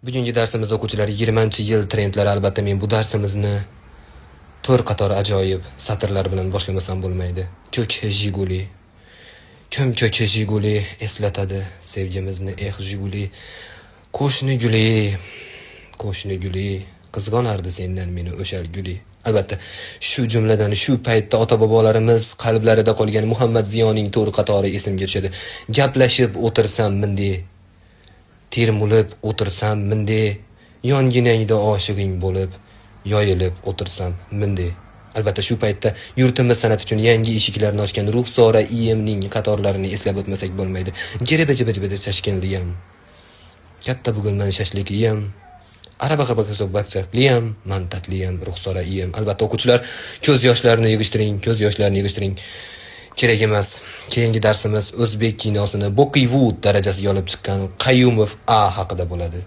Bugungi darsimiz, o'quvchilar, 20-yil trendlari. Albatta, men bu darsimizni to'rt qator ajoyib satrlar bilan boshlamasam bo'lmaydi. Ko'k Jiguli. Ko'm ko'k Jiguli eslatadi sevgimizni, eh, Jiguli. Qo'shni guli, qo'shni guli, qizg'onardi sendan meni o'shal guli. Albatta, shu jumladan shu paytda ota-bobolarimiz qalblarida qolgan Muhammad Ziyoning to'rt qatori esimga tushadi. Gaplashib o'tirsam minde, termulib o'tirsam minde, yonginangda oshig'ing bo'lib, yoyilib o'tirsam minde. Albatta, shu paytda yurtimiz san'ati uchun yangi eshiklarni ochgan Ruxsora iyemning qatorlarini eslab o'tmasak bo'lmaydi. Jiribi-jibi chashkenliyam. Katta bugun man shashlik yem. Araba bakchaqliyam, man tatliyam, Ruxsora iyem. Albatta, o'quvchilar, ko'z yoshlarini yig'ishtiring, ko'z yoshlarini yig'ishtiring. Kerak emas. Keyingi darsimiz o'zbek kinosini Bollywood darajasiga olib chiqqan Qayumov A haqida bo'ladi.